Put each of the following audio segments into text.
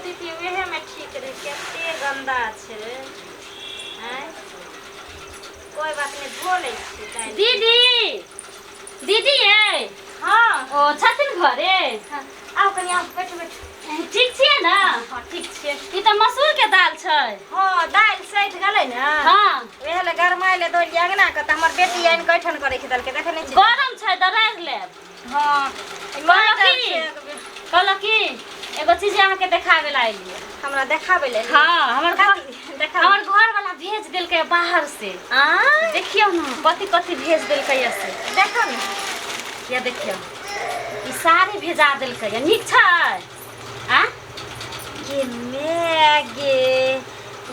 दितियै उएहमे ठीक रहै। कते गन्दा छै। आँय, कोइ बात नहि, धो लै छियै काल्हि। दीदी, दीदी ये। हँ। ओ छथिन घरे? हँ, आउ कनि, आउ, बैठू बैठू। ठीक छियै ने? हँ, ठीक छियै। ई तऽ मसूर के दाल छै। हँ, दालि सठि गेलै ने। हँ। उएह लए गरमाइ लए दऽ अंगना के, तऽ हमर बेटी आनि कऽ एहिठाम कऽ राखि देलकै, देखै नहि छियै? गरम छै तऽ राखि लेब। हँ। कहलहुँ की? कहलहुँ की, एगो चीज अहाँके देखाबे ला एलियै। हमरा देखाबै लए? हँ, हमर घर देखा। हमर घर वाला भेज देलकै बाहर से। आ देखियौ ने, कथी कथी भेज देलकै से। देखा ने। या देखियौ, ई साड़ी भेजा देलकै। नीक छै आ गे मैं गे,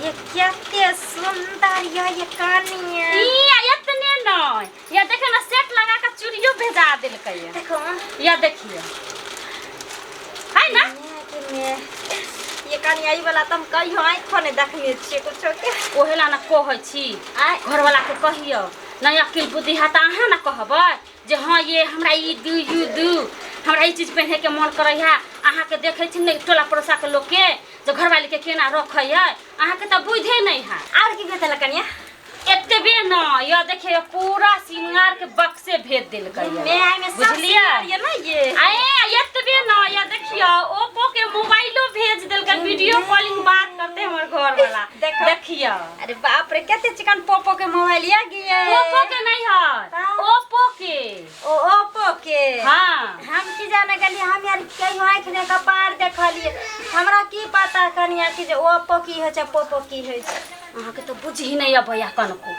ये कते सुंदर ये ये कनिया। ई एतने नहि, या देखियौ ने, सेट लगा के चूड़ियो भेजा देलकै। देखो। या देखियौ, है ना? मैं गे मैं, ये कनिया, ई वाला तऽ हम कहियो आँखो नहि देखने छियै कुछो के। ओहे ला ने कहै छी। आय। घरवाला के कहियौ नहि, अकिल बुद्धि है तऽ अहाँ ने कहबै जे हँ ये हमरा ई दू, you दू, हमरा ई चीज पहिने के मन करै है। अहाँके देखै छी ने टोला पड़ोसा के लोकके जे घरवाली के केना रखै है, अहाँके तऽ बुझे नहि है। आर की भेजल कनिया? एतबे न, यह देखिए, पूरा सिंगार के बक्से भेज देलकै। मैं आई में सब बुझलियै? सिंगार ये ना ये। आए, एतबे न, यह देखियो, ओप्पो के मोबाइलो भेज देलकै, वीडियो कॉलिंग बात करते हमर घर वाला। देखो। देखियो। अरे बाप रे, कते चिकन पोपो के मोबाइल या गिए। ओप्पो के नहीं है। हाँ। ओप्पो के। ओ ओप्पो के। हाँ। हम की जाने गेलियै, हम यार कहियो आँखि ने कपार देखलियै, हमरा की पता कनिया कि जे ओप्पो की होइ छै, पोपो की होइ छै। अहाँके तऽ बुझि नहि अबैया कनको।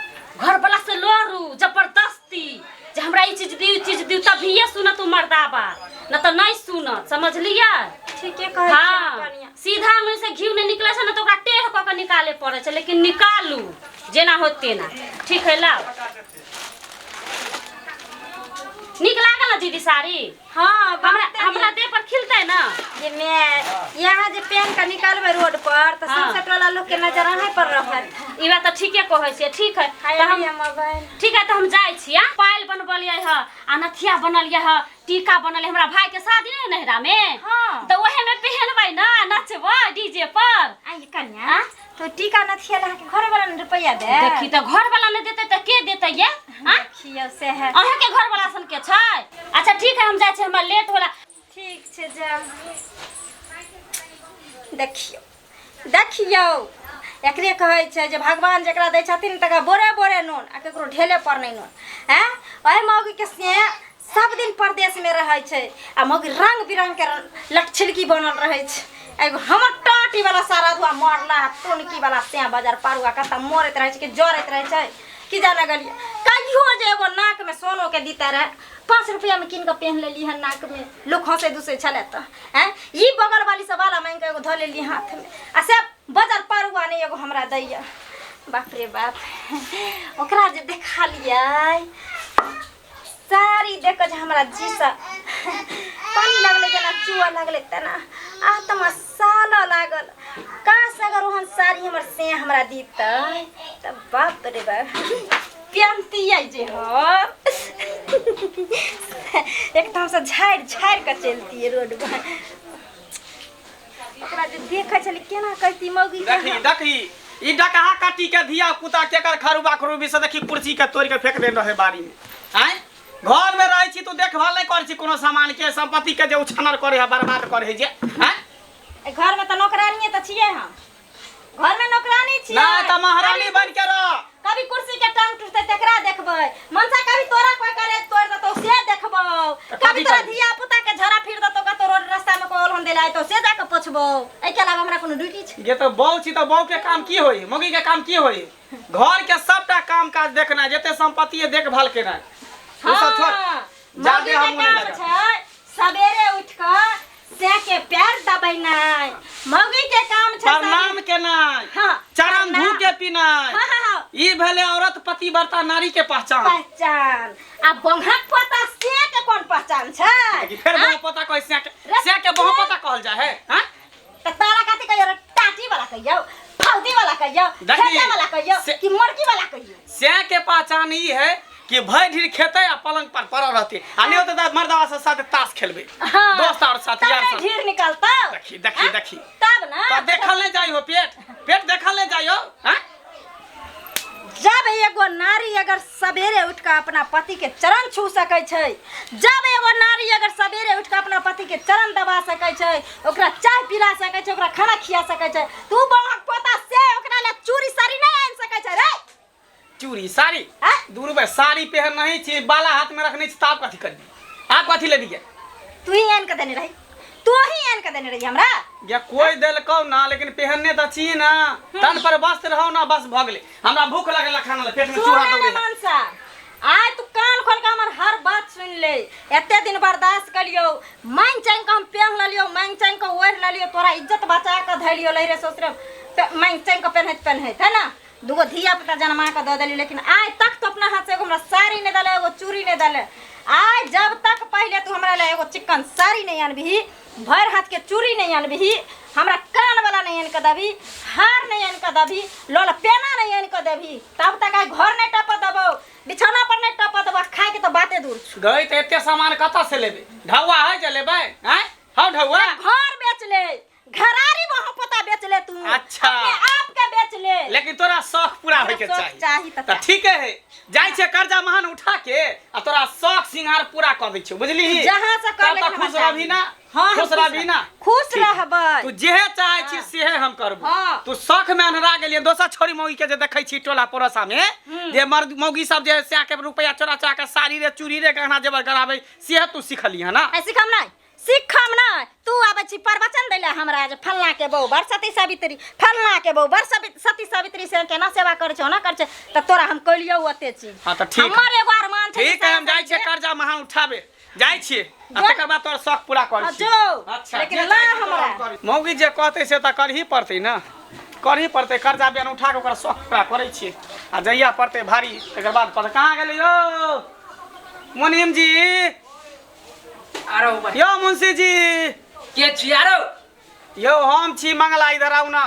घर वाला से लड़ू जबरदस्ती जे हमरा ई चीज दियौ, ई चीज दियौ, तभिए सुनत उ मर्दाबा, न तऽ नहि सुनत, समझलियै? ठीके कहै छियै। हाँ। कनिया। सीधा अंगुरी से घी नहि निकलै छै ने, तऽ ओकरा टेढ़ कऽ के निकाले पड़ै छै, लेकिन निकालू जेना होत तेना। ठीक है, लाउ। नीक लागल ने दीदी साड़ी? हँ। हमरा बहुते। हमरा देह पर खिलतै ने? जे मैं यहाँ जे पेन के निकालबै रोड पर तऽ सबसे टोला लोग के नजर अहीं पर रहत। ई बात तऽ ठीके कहै छियै। ठीक है तऽ हम मोबाइल। ठीक है, तऽ हम जाइ छी। आ पायल बनबलियै ह, आ नथिया बनलियै ह, टीका बनलियै। हमरा भाई के शादी नहि नैहरा मे? हँ। तऽ ओहे मे पहनबै ने, नचबै डीजे पर। आई कन्या, तो टीका नथिया ला के घर वाला ने रुपया दे? देखी तऽ, घर वाला नहि देतै तऽ के देतै ये आ? देखियौ से है। अहाँके घर वाला सन के छै। अच्छा ठीक है, हम जाइ छी, हमरा लेट होला। ठीक छै, जाउ। देखियौ देखियौ, एकरे कहै छै जे भगवान जकरा दै छथिन तकरा बोरे बोरे नून आ ककरो ढेले पर नहि नून। आँय, ओहि मौगीके से सब दिन परदेशमे रहै छै आ मौगी रंग बिरंगके लटछिलकी बनल रहै छै। एगो हमर टाटी वाला सारा धुआ मरला टोनकी वाला से बाजार पारुआ कतऽ मरैत रहै छै कि जरैत रहै छै कि जाने गेलियै। कहियो जे एगो नाकमे सोनोके दिते रहै, 5 रुपैआमे कीन कऽ पेन्ह लेली हन नाकमे, लोक हँसै दुसै छलै तऽ। आँय, ई बगल वाली सब वाला माँगि कऽ एगो धऽ लेली हाथमे आ से बजर पारुआ नहि एगो हमरा दैया। बाप रे बाप, ओकरा जे देखलियै साड़ी देख कऽ जे हमरा जीसँ पानी लगलै, जेना चुअ लगलै तेना आत्मा सालऽ लागल। काश अगर ओहन साड़ी हमर से हमरा दितै तऽ बाप रे बाप, पेनतियै जे हम एकदमसँ झाड़ि झाड़ि कऽ चलतियै रोड पर। ओकरा जे देखै छलै, केना कहती मौगी के। देखी देखी, ई डकहा काटी के धिया पुता केकर खरुबा खरुबी से देखी, कुर्सी के तोड़ के फेंक देने रहे बाड़ी में। आँय, घर में रहै छी तू, देखभाल नहीं करै छी कोनो सामान के, संपत्ति के जे उछानर करे है, बर्बाद करे है जे। आँय? घर में तऽ नौकरानी तऽ छियै, हम घर में नौकरानी छियै। नहीं तऽ महारानी बन के रह। कभी कुर्सी के टांग टूटते तकरा देखबै मनसा, कभी तोरा कोई करे तोड़ देतौ से देखबौ, तऽ कभी कथी तोरा करबै? धिया पुता के झड़ा फिर देतौ कतौ रोड रास्ता में, कोई ओलहन देला तो से जाके पोछबौ। एहि के अलावा हमरा कोनो ड्यूटी छै? गे तऽ बहू छी तऽ बहू के काम की होई, मौगी के काम की होई? घर के सबटा काम काज देखना, जते संपत्ति है देखभाल केनाइ, उ सब छोड़। जादे मौगी हम के नहि काम लगाब। छै सवेरे उठ कऽ से के पैर दबेनाइ, मौगी के काम छै प्रणाम केनाइ, चरण धू के पीनाइ। हाँ, हाँ, हाँ। ई भेलै औरत पतिव्रता नारी के पहचान। पहचान। आ बंहक पता से के कोन पहचान छै? देखी, फेर हाँ? बहु पता कहै से के, से के बहु पता कहल जाय है। हाँ? त तारा कथी कहियो रे? टाटी वाला कहियो, फौजी वाला कहियो, देखी, खेता वाला कहियो कि मरकी वाला कहियो? से के पहचान ई है कि भरि ढीर खेतै आ पलंग पर पड़ल रहतै आ नहि होतै तऽ मर्दवा सब साथे ताश खेलबै। हाँ। दोस्त और साथी तब यार ने सब। ढीर निकलतौ। देखी देखी हाँ? देखी। तब ना। तो देखल नहीं जाइ हो पेट पेट देखल नहीं जाइ हो हैं? जब एगो नारी अगर सवेरे उठ के अपना पति के चरण छू सकै छै, जब एगो नारी अगर सवेरे उठ के अपना पति के चरण दबा सकै छै, ओकरा चाय पिला सकै छै, ओकरा खाना खिया सकै छै, तू बहक पोता से ओकरा ले चूड़ी साड़ी नहीं आनि सकै छै रे। चूड़ी साड़ी आँ? 2 रुपये साड़ी पहन नहीं छी, बाला हाथ में रखने छी, तऽ आप कथी करबी? आप कथी लेबी गे? तू ही आनि के देने रही, तू ही आनि के देने रही हमरा। या कोई देलकौ ना, लेकिन पहनने तऽ छी ना, तन पर वस्त्र रहौ ना, बस भऽ गेलै। हमरा भूख लगल खाना ला, पेट में चूहा सुन दौड़े ने मनसा, आइ तू कान खोल के हमर हर बात सुन ले। एते दिन बर्दाश्त कलियो, मांग चांग के हम पेन लेलियो, मांग चांग के ओढ़ लेलियो, तोरा इज्जत बचा के धैलियो लहरे ससुरे, मांग चांग के पेन्हैत पेन्हैत है ना दूगो धिया पुता जनमा के दऽ देलियो, लेकिन आइ तक तो अपना हाथ से एगो हमरा साड़ी नहीं देले, एगो चूड़ी नहीं देले। आइ जब तक पहिले तू हमरा ले एगो चिकन साड़ी नहीं आनबही, भरि हाथ के चूड़ी नहीं आनबही, हमरा कान वाला नहीं आनि के देबही, हार नहीं आनि के देबही, लोल पेना नहीं आनि के देबही, तब तक आइ घर नहीं टप देबौ, बिछौना पर नहीं टप देबौ, खाए के तो बाते दूर छौ। गई तऽ एते सामान कतऽ से लेबै? ढौआ है जे लेबै? आँय हौ ढौआ? घर बेच ले, घरारी वहाँ पोता बेच ले तू। अच्छा। अपने आप के बेच ले। लेकिन तोरा शौक पूरा होय के हमरा शौक चाही। चाही तऽ तऽ चाही। ठीके है, जाइ छै कर्जा महान उठा के आ तोरा शौक सिंगार पूरा कऽ दै छियौ, बुझलिही? जहाँ से कर तब लेकिन तऽ खुश हमरा रहबही ना? हाँ, हम खुश रहबही ना? खुश ठीक। रहबै। तू जेहे चाहै छी सेहे हम करबो। हाँ। तू शौक में अन्हरा गेलियै। दोसर छोरी मौगी के जे देखै छी टोला पड़ोसा में, जे मर्द मौगी सब जे सएह के रुपया चोरा चोरा के साड़ी रे चूड़ी रे गहना जेवर गराबै, सेहे तू सिखलिही हँ ना? ऐ सिखम नहीं, सिखम नहीं। तू आबै छी प्रवचन दै लए हमरा जे फल्लाँ के बहू बड़ सती सावित्री, फल्लाँ के बहू बड़ सती सावित्री, से केना सेवा करै छै, ओना करै छै, तऽ तोरा हम कहलियौ ओते चीज। हाँ, तऽ ठीक। हमर एगो अरमान छै। ठीक है, हम जाइ छियै कर्जा महान उठाबे जाइ छियै आ जो। तकर बाद तोर शौक पूरा करै हाँ, छियै। जो। अच्छा, लेकिन जे ला चाहै छी हमरा। तोरा हम करै। मौगी जे कहतै से तऽ करही पड़तै ने, करही पड़तै। कर्जा बियान उठा कऽ ओकरा शौक पूरा करै छियै आ जहिया पड़तै भारी तकर बाद पड़तै। कहाँ गेलै यौ मुनीम जी? आरो भाई। यौ मुंशी जी। के छी आरो? यौ हम छी मंगला, इधर आउ ना।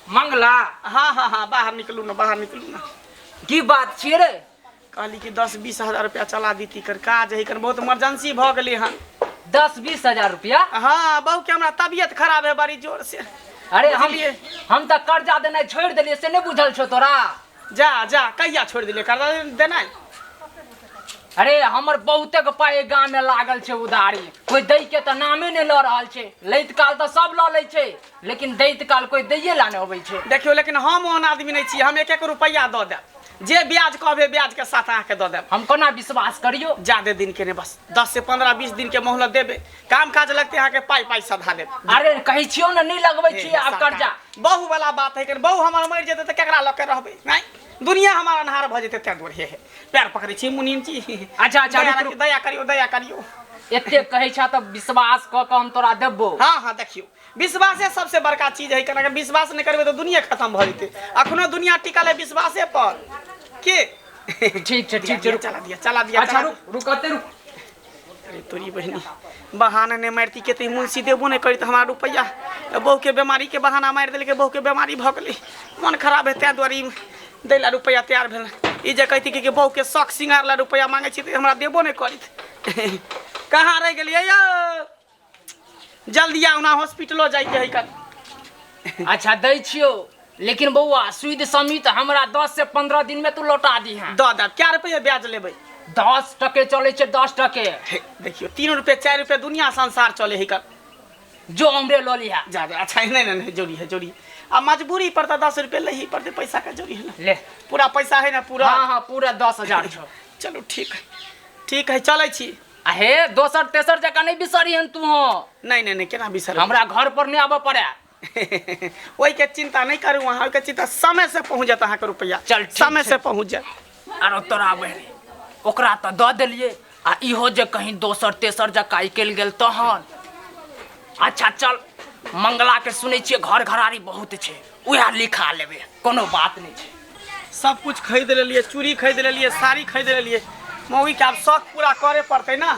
मंगला? हाँ हाँ हाँ, बाहर निकलू ना, बाहर निकलू ना। की बात छियै रे? कहली कि 10-20 हजार रुपया चला दीती कर, काज है कर, बहुत इमरजेंसी भऽ गेलै हन। 10-20 हजार रुपया? हाँ, बहू के हमरा तबियत खराब है बड़ी जोर से। अरे हम बुझलियै? हम तऽ कर्जा देनाइ छोड़ि देलियै से नहि बुझल छौ तोरा? जा जा, कहिया छोड़ि देलियै कर्जा देनाइ? अरे हमर बहुते पाइ गाँव में लागल छै उधारी, कोई दै के तऽ नामे नहि लऽ रहल छै। लैत काल तऽ सब लऽ लै छै, लेकिन दैत काल कोई दैये ला नहि अबै छै। देखियौ, लेकिन हम ओहन आदमी नहि छी। हम एक एक रुपैआ दऽ देब, जे ब्याज कहबै ब्याज के साथ अहाँके दऽ देब। हम कोना विश्वास करियौ? ज्यादे दिन के नहि, बस 10 से 15-20 दिन के मोहलत देबै। काम काज लगते अहाँके पाइ पाइ सधा देब। अरे कहै छियौ ने, नहि लगबै छियै आब कर्जा। बहु वाला बात है, बहु हमर मरि जेतै तऽ केकरा लऽ के रहबै? नहि, दुनिया हमार अन्हार भऽ जेतै। तें दुआरे हे हे पैर पकड़ै छी मुनीम जी। अच्छा, अच्छा, दया रुक, रुक। दया करियौ, दया करियौ। एते कहै छह तऽ विश्वास कऽ कऽ हम तोरा देबो। हाँ हाँ, देखियौ, विश्वासे सबसे बड़का चीज है। अगर विश्वास नहि करबै तऽ दुनिया खत्म भऽ जेतै। अखनो दुनिया टिकल है विश्वासे पर के। ठीक छै, ठीक छै, रुक। चला दिया, चला दिया। अच्छा। चला। रुक रुक, एते रुक। अरे तोरी बहिनी, बहाना नहि मारती के तऽ मुंशी देबो नहि करी तऽ हमरा रुपैआ। तऽ बहूके बेमारीके बहाना मारि देलकै, बहूके बेमारी भऽ गेलै, मन खराब है, ताहि दुआरे ई दै ला रुपैआ तैयार भेल। ई जे कहती कि बहूके शौक सिंगार ला रुपैआ मांगै छी तऽ हमरा देबो नहि करित। कहाँ रहि गेलियै यौ? जल्दी आउ ना, हॉस्पिटलो जाइके है कल। अच्छा, दै छियौ, लेकिन बौआ सुद समेत हमरा 10 से 15 दिन में तू लौटा दीहें। दऽ देब। क्या रुपैआ ब्याज लेबै? 10 टके चलै छै, 10 टके। हे, देखियौ, 3 रुपये 4 रुपये दुनिया संसार चले है कल। जो हमरे लऽ लिहा। जा जा। अच्छा, नहीं नहीं नहीं, जोड़ी है, जोड़ी है। आ मजबूरी पर तो 10 रुपये लही पड़ते, पैसा का जोड़ी है ना? ले। पूरा पैसा है ना पूरा? हाँ हाँ, पूरा 10,000 छौ। चलो ठीक है, ठीक है, चलै छी। आ हे, दोसर तेसर जगह नहि बिसरिहन तू हो। नहीं नहीं नहीं, केना बिसर? हमरा घर पर नहि आबऽ पड़े। ओहिके चिंता नहीं करू अहाँ, ओहिके चिंता, समय से पहुँच जात अहाँके रुपया। चल, ठीक समय छै। से पहुँच जात। आरो तोरा बहिनी, ओकरा तऽ दऽ देलियै, आ इहो जे कहीं दोसर तेसर जगह निकलि गेल तहन? अच्छा चल, मंगलाके सुनै छियै घर घरारी बहुत छै, उएह लिखा लेबै, कोनो बात नहि छै। सब कुछ खरीद लेलियै, चूड़ी खरीद लेलियै, साड़ी खरीद लेलियै, मौगी के आब शौक पूरा करे पड़तै ना।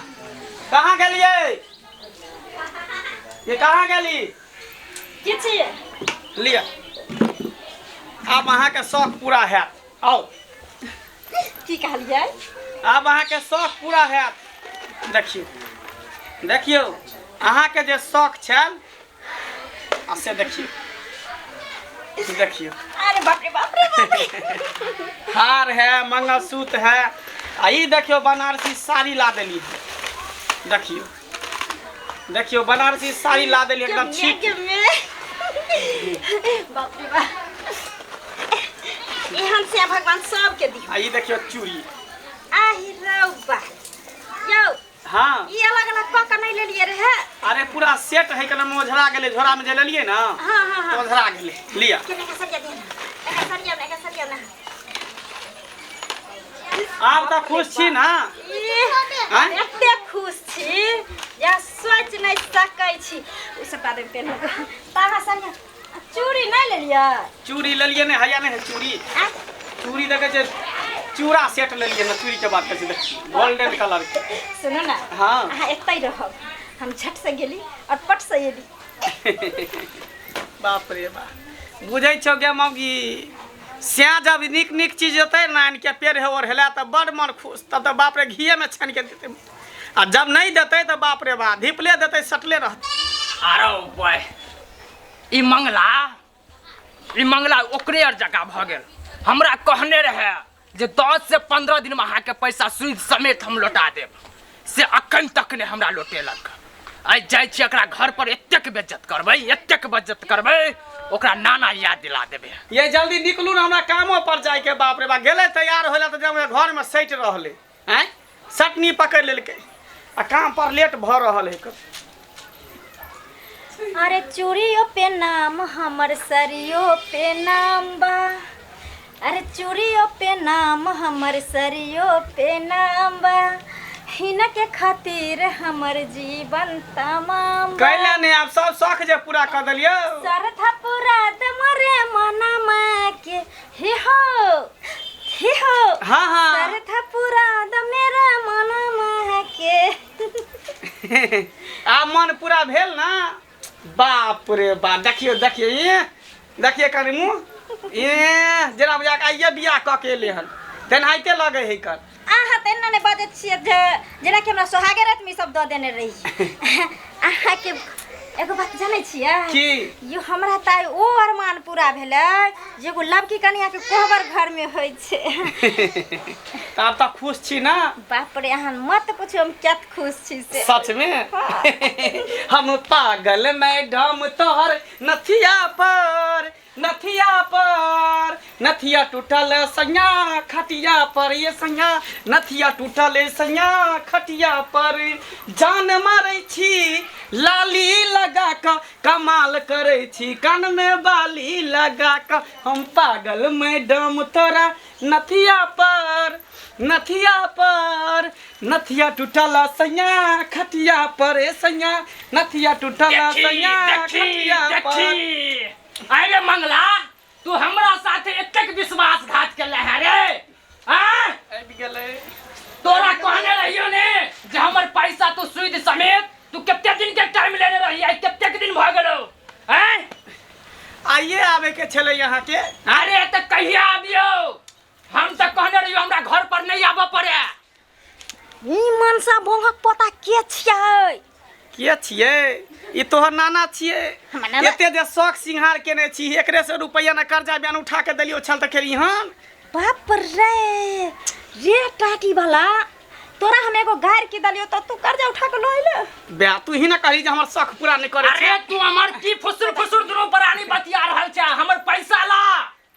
कहाँ गेलियै ये? कहाँ गेली? की छियै? लिअ, आब अहाँके शौक पूरा हैत, आउ। की कहलियै? आब अहाँके शौक पूरा हैत। देखियौ, देखियौ, अहाँके जे शौक छल आ से देखियौ, देखियौ। अरे बाप रे बाप रे बाप रे। हार है, मंगलसूत्र है, आ ई देखियौ बनारसी साड़ी ला देली है। देखियौ, देखियौ बनारसी साड़ी ला देली एकदम छीट। बाप रे बाप, एहन से भगवान सबके दियो। आ ई देखियौ चूड़ी। आहि रौ बा यौ। हाँ, ई अलग अलग कऽ के नहि लेलियै रहे? अरे पूरा सेट है के ओझरा गेलै, झोरा में जे लेलियै ना। हाँ हाँ हाँ तो ओझरा गेलै, लिअ। केना का सरिया दिया ना, एका सरिया ना, एका सरिया ना। आब तऽ खुश छी ना? आँय? एते खुश छी या सोच नहि सकै छी। ओ सब बादमे पेन्हब। ताहा सरिया चूड़ी नहि लेलियै? चूड़ी लेलियै नहि, हैया नहि है चूड़ी। आँय? चूड़ी देखै छै, चूड़ा सेट लेलियै ना, चूड़ी के बात करै छी, गोल्डन कलर के। सुनू ना। हाँ। अहाँ एतै रहब, हम झट से गेली और पट से एली। बाप रे बाप, बुझै छौ गे मौगी, स्या जब नीक नीक चीज देतै ने आनि के पेड़ हे ओढ़ हेला तऽ बड़ मन खुश, तब तऽ बाप रे घीए में छानि के देतै, आ जब नहीं देतै तऽ बाप रे बाप धिपले देतै, सटले रहतै। अरे बॉय, ई मंगला, ई मंगला ओकरे आर जगह भऽ गेल। हमरा कहने रहे जे 10 से 15 दिन में अहाँके पैसा सूद समेत हम लौटा देब, से अखन तक नहि हमरा लौटेलक। आइ जाइ छी एकरा घर पर, एतेक बेज्जत करबै, एतेक बेज्जत करबै, ओकरा नाना याद दिला देबै। ये जल्दी निकलू ने, हमरा कामो पर जाइके। बाप रे बाप, गेलै तैयार होइला तऽ जब घरमे सटि रहलै, आँय सटनी पकड़ि लेलकै, आ काम पर लेट भऽ रहल है। अरे चूड़ियो पे नाम हमर, सरियो पे नाम बा। अरे चूड़ियो पे नाम हमर, सरियो पे नाम बा, हिनके खातिर हमर जीवन तमाम बा। कैला नहि, आब सब शौख जे पूरा कऽ देलियै। सरधा पूरा दमरे मनमा के, हे हो हे हो। हाँ हाँ। सरधा पूरा द मेरा मनमा के। आब मन पूरा भेल ना? बाप रे बाप, देखियौ देखियौ, ए देखियौ कनि मुँह, ए जेना बुझा कऽ आइए बियाह कऽ के एलै हन तेनाहिते लगै है कर। अहाँ तऽ एना नहि बजै छियै जे जेनाकि हमरा सोहागे रातिमे ई सब दऽ देने रही। अहाँके एगो बात जानै छियै? की? यो हमरा तऽ आइ ओ अरमान पूरा भेलै जे एगो लड़की कनियाके कोहबर घरमे होइ छै। तऽ आब तऽ खुश छी ना? बाप रे, अहाँ मत पूछू हम कत खुश छी से। सच में हम पागल मैडम तोहर नथिया पर, नथिया पर, नथिया टूटल सैया खटिया पर, ये सैया नथिया टूटल सैया खटिया पर, जान मारै छी लाली लगा कऽ, कमाल करै छी कान में बाली लगा कऽ, हम पागल मैडम तोरा नथिया पर, नथिया पर, नथिया टूटल सैया खटिया पर, ए सैया नथिया टूटल देखी सैया देखी खटिया पर। देखी, अरे मंगला, तू हमरा साथे एतेक विश्वासघात केले है रे? आँय? आबि गेलै। तोरा कहने रहियो ने जे हमर पैसा तू सूद समेत, तू कते दिन के टाइम लेने रही, आइ कतेक दिन भऽ गेलौ? आँय? आइए आबे के छलै अहाँके। अरे तऽ कहिया आबियौ? हम तऽ कहने रहियो हमरा घर पर नहीं आबऽ पड़े। ई मनसा बोंगक पोता के छियै? के छियै? ई तोहर नाना छियै। हमर नाना? एते जे शौख सिंहार केने छी, एकरे से रुपैआ ने कर्जा बयान उठा के देलियो छल तऽ खेली हन। बाप रे रे, टाटी वाला तोरा हम एगो गारि के देलियो तऽ तू कर्जा उठा के लऽ अइले। बे तू ही ना कहली जे हमर शौख पूरा नहीं करे अरे तू हमर की फुसुर फुसुर दुनू प्राणी बतिया रहल छै? हमर पैसा ला।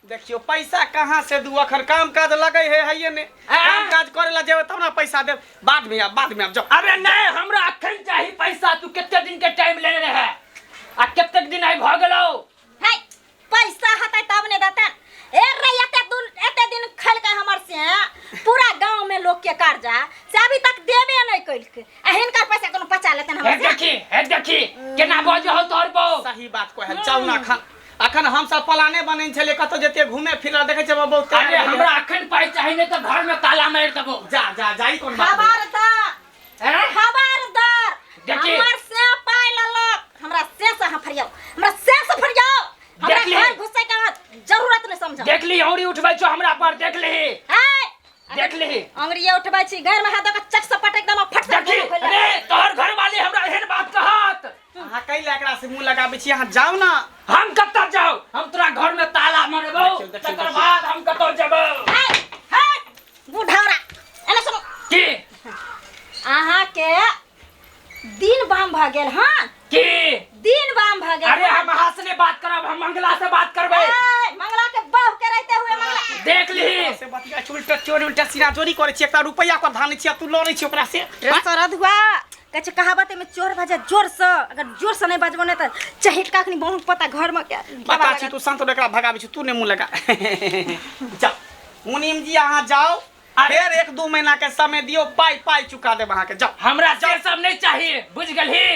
देखियो पैसा कहाँ से दू, अखन काम काज लगे है हइये ने। काम काज करे ला जेबे तब ना पैसा देब। बाद में आब, बाद में आब, जाओ। अरे नहीं, हमरा अखन चाही पैसा। तू कते दिन के टाइम लेने रहे आ कतेक दिन आइ भऽ गेलौ? है पैसा हतै तब ने देतन। ए रे, एते दिन, एते दिन खेलकै हमर से पूरा गांव में लोग के कर्जा से अभी तक देबे नहीं कैलकै, आ हिनकर पैसा कोनो पचा लेतन हे हमर से? देखी, हे देखी केना बजे हो तोहर बहू। सही बात कहे, जाउ ना अखन, अखन हम सब प्लाने बनेने छलियै कतौ जतियै घूमे फिरे, देखै छियै बहुत तैयार अरे भेलियै। हमरा अखन पाइ चाही, नहीं तऽ घर में ताला मारि देबो। जा जा जा, ई कोन बात भेलै? खबरदार। हैं? खबरदार। देखी। हमर से पाइ लेलक, हमरा से से अहाँ फरियाउ, हमरा से से फरियाउ, हमरा देख ली। घर घुसै के अहाँ जरूरत नहीं समझो। देख ली औरी उठबै छौ हमरा पर, देख ली। है देख ली। अंगुरिया उठबै छी, घर में हाथ दऽ के चट से पटक दम फट से देखी मुँह खोलि। अरे तोहर घर वाली हमरा एहन बात कहत? अहाँ कैला एकरा से मुंह लगाबै छी अहाँ जाउ ना हम कतऽ जाउ हम तोरा घर में ताला मारबौ देखियौ, देखियौ, तकर देखियौ। बाद हम कतऽ जेबौ हे हे बुढ़ौरा एने सुनू की अहाँ के दिन बाम भऽ गेल हँ की दिन बाम भऽ गेल अरे हम अहाँ से नहीं बात करब हम मंगला से बात करबै ए, मंगला के बाह के रहते हुए मंगला देख ली से बतिया छै उल्टा चोरी उल्टा सीना चोरी करै छी एकटा रुपैआ पर धानै छी आ तू लड़ै छी ओकरा से रे सरधुआ कहै छै कहावत में चोर बजे जोर से अगर जोर से नहीं बजबो नहीं तऽ चहिट का अखनी बहुत पता घर में के पता छी तू शांत एकरा भगाबै छी तू नहि मुँह लगा जा मुनीम जी अहाँ जाउ फेर एक दू महीना के समय दियौ पाइ पाइ चुका देब अहाँके जाउ हमरा से सब नहीं चाहिए बुझ गेलही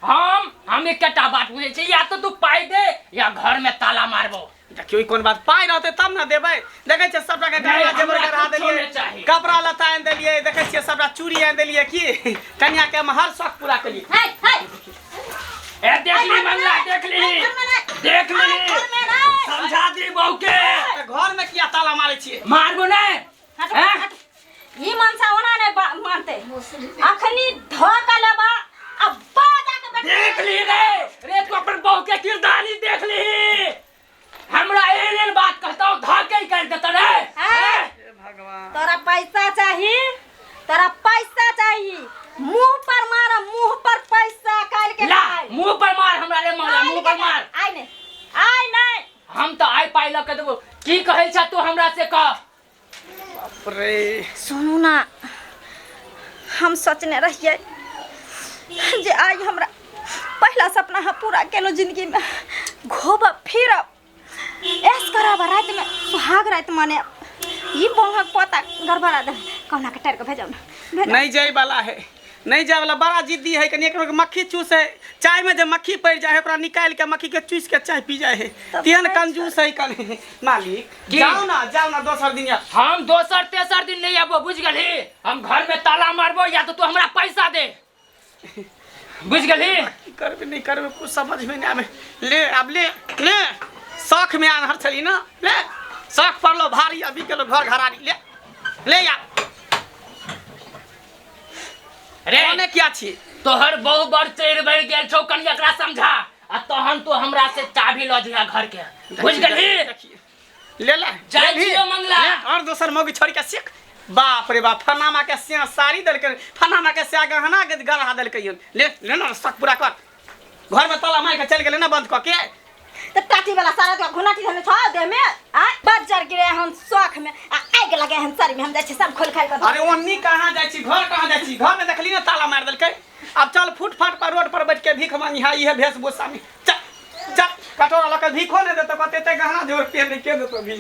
हम एकटा बात बुझै छी या तो तू पाइ दे या घर में ताला मारबो देखियौ ई कोन बात पाइ रहतै तब ने देबै देखै छियै सबटा के नहि, गहना जेवर हमरा गढ़ा कुछो देलियै नहि चाही। कपड़ा लत्ता आनि देलियै देखै छियै सबटा चूड़ी आनि देलियै की कनिया के हम हर शौक पूरा केलियै हे हे ए देख ली मंगला देख ली देख ली समझा दी बहू के तऽ घर में किया ताला मारै छियै मारबो नहीं हट हैं? हट ई मनसा ओना नहीं मानते अखनी धोका लेबा आ बाजा के बैठ देख ली रे रे तू अपन बहू के किरदानी देख ली हमरा एहन एहन बात कहता हूँ धके ही कर देता रे हैं? हैं? भगवान तोरा पैसा चाही तोरा पैसा चाही मुंह पर मार मुंह पर पैसा काल के ला खाइ। मुंह पर मार हमरा रे मंगला काल्हि मुंह के पर मार खाइ। आइ नहीं आइ नहीं हम तो आइ पाइ लऽ के देबो की कहै छ तू हमरा से कह बाप रे सुनू ना हम सोचने रहिए जे आइ हमरा पहिला सपना हम पूरा केलहुँ जिंदगीमे घूमब फिरब ऐश करब आ रातिमे सुहाग राति मनायब ई बौहक पोता गड़बड़ा दे कहुना के टारि के भेजब ने भेजब। नहीं जाए वाला है नहीं जाए वाला बड़ा जिद्दी है कनी एकरो के मक्खी चूस है चाय में जे मक्खी पड़ जाए है ओकरा निकाल के मक्खी के चूस के चाय पी जाए है तब तेहन खाइ कंजूस है कनी मालिक की? जाओ ना जाओ ना दोसर दिन या हम दोसर तेसर दिन नहीं आबो बुझ गेलही हम घर में ताला मारबो या तो तू हमरा पैसा दे बुझ गेलही की करबे नहीं करबे कुछ समझ में नहीं आवे ले अब ले ले शौख में आनहर छली ना ले शौख पड़लो भारी अभी गेलो घर घरारी ले ले या रे कोने किया छी तोहर बहु बड़ चढ़ बढ़ गेल छौ कनि एकरा समझा आ तहन तू हमरा से चाबी लऽ जइहा घर के बुझ गेलही देखिए ले ले जाइ लेलही? छियौ मंगला। ले, और दोसर मौगी छोड़ के सीख बाप रे बाप फनामा के सिया साड़ी देलकै फनामा के सिया गहना के गढ़ा देलकै हन। ले ले ना शक पूरा कर घर में ताला मार के चल गेलै ना बंद कऽ के त टाटी वाला सारा तो घुनाटी धने छ देह में आ बज्जर गिरे हम शौख में आ आगि लगे हम शरीर में हम जाइ छी सब खोल खाल के अरे ओन्नी कहाँ जाइ छी घर कहाँ जाइ छी घर में देखली ना ताला मार देलकै अब चल फुटफाट पर रोड पर बैठ के भीख मांगी हा इहे वेशभूषा में चल चल कटोरा लऽ के भीखो नहि देतौ कते गहना जोर पेन के देतौ भीख।